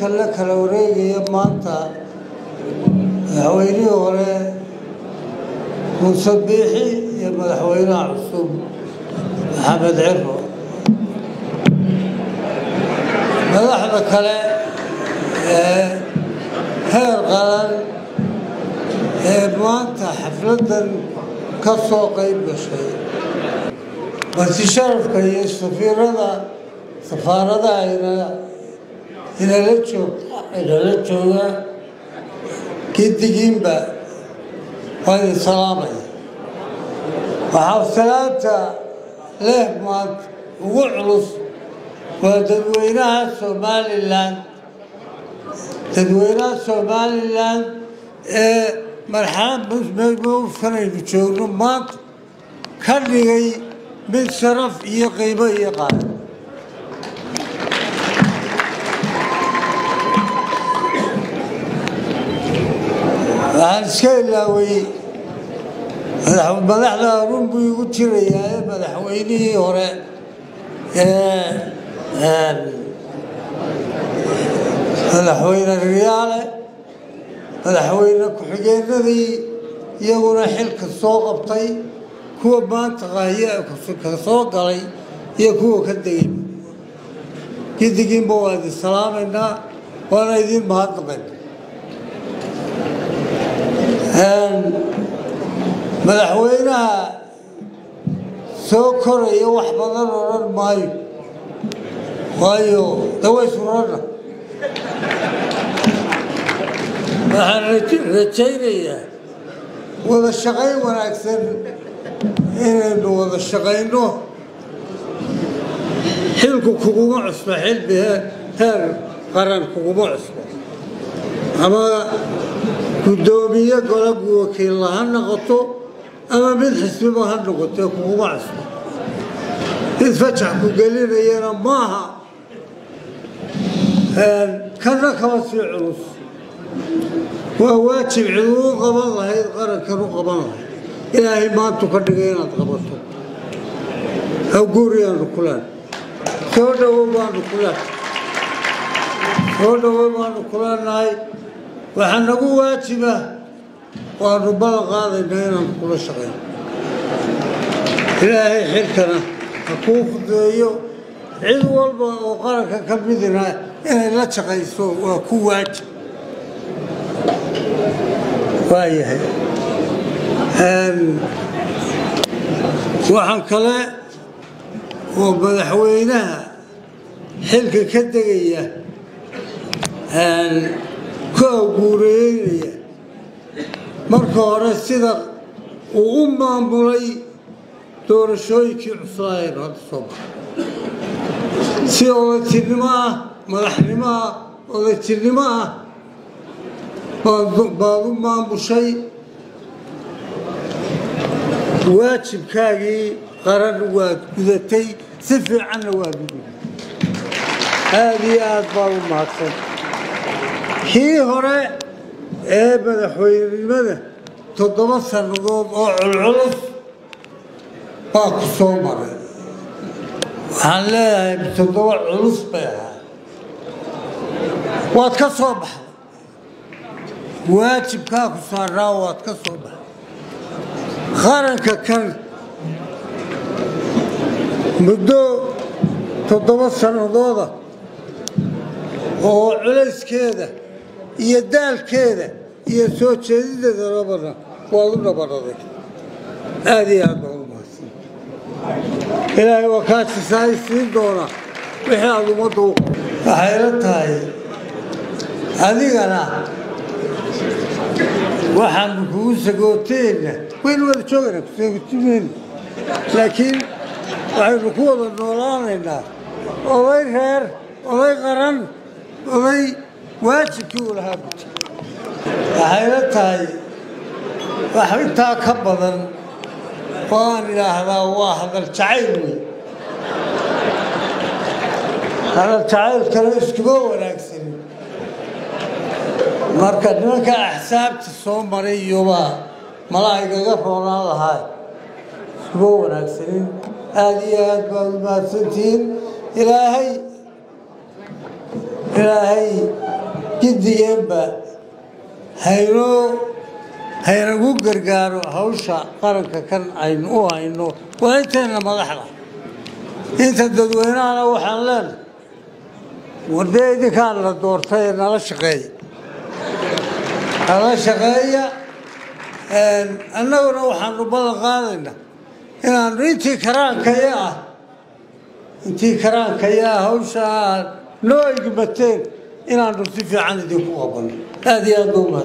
Xilka la kala wareegaya maanta madaxweynihii hore Muuse Biixi iyo madaxweynaha cusub Maxamed Ciro, madaxda kale ee heer qaran ee maanta xafladdan ka soo qayb gashay, marti sharafka iyo safiirada safaaradaha inala joogta, inala jooga, gidigiinba waa idin salaamaya. Waxaa salaanta leh maanta ugu culus waa dadweynaha Somalilan, dadweynaha Somalilan ee marxalad mowqifkanaynu joogno maanta ka dhigay mid sharaf iyo qiimo iyo qaali. Waxaan iska ilaaway madaxda, run buu igu jirayaa, ee madaxweynihii hore ee madaxweyne Riyaale, madaxweyne ku-xigeenadii iyaguna xilka soo qabtay, kuwa maanta qaahiye ka soo galay iyo kuwa ka degay, gidigiinba waa idin salaamaynaa, waana idin mahadnaqayna. Madaxweynaha soo koraya wax badan odhan maayo, waayo daway surana. Waxaan rajaynayaa wada shaqayn wanaagsan inaynu wada shaqayno. Xilku kuguma cusbo, xilbi heer qaran kuguma cusbo, ama guddoomiye gola wakiilla ha noqoto ama mid xisbiba ha noqoto, kuguma cusbo. Mid fajax ku gelinayana maaha, kana kama sii culus. Waa waajib ciduu qaban lahayd qarankan u qaban lahayd, Ilaahay maantu ka dhigay inaad qabato. Hawguuriyaanu kulaan soo dhawow baanu kulaan soo dhawow baanu kuleenahay. Waxaa nagu waajiba, waanu ballan qaadaynaa inaanu kula shaqayno. Ilaahay xilkana ha kuu fudeeyo. Cid walba oo qaranka ka midina inay la shaqayso waa ku waajib. Waayahay, waxaan kale oo madaxweynaha xilka ka degaya ku awguureynaya marka hore sida uu u maamulay doorashooyinkii cuslaayeen hadda soo baxay, si odaytinimo ah, madaxnimo ah, odaytinimo ah baad u maamushay. Waajibkaagii qaran waad gudatay, si fiicanna waad u gudatay, aada iyo aad baad u mahadsan. Kii hore ee madaxweynenimada 7 sannadood oo culculus baa ku soo maray. Waxaan leeyahay 7 culus bay ahaa, waad ka soo baxday waajibkaa ku saaraa, waad ka soo baxday. Qaranka kan muddo 7 sannadooda oo culayskeeda iyo daalkeeda iyo soo jeedideeda labana waad u dhabadhaday, aada iyo aad baad u mahadsan. Ilaahay waa kaa sisaay siin doona wixii aada ummadda u. Waxay la tahay adigana waxaanu kugu sagooteenna, waynu wada joogaynaa, kusagootimayno, laakiin waxaynu ku wada noolaanaynaa oday reer, oday qaran, oday waajibkii uu lahaa guta. Waxay la tahay wax intaa ka badan oo aan idhaahdaa waa hadal jacayl wey, hadal jacaylkana iskuma wanaagsanin. Marka nimanka axsaabta soo maray iyobaa malaa igaga roonaan lahaa, iskuma wanaagsanin. Aada iyo aad baad u mahadsantihiin. Ilaahay Gidigeenba haynoo haynagu gargaaro hawsha qaranka kan aynu u hayno. Waa intayna madaxda, inta dadweynahana waxaan leenahay, wardee idinkaan la doortay ee nala shaqeeya, nala shaqeeya. Annaguna waxaanu ballan qaadaynaa inaanu intii karaankaya ah, intii karaankaya ah hawsha aad noo igmateen inaanu si fiican idinku qabanno. Aada iyo aad ba umahad.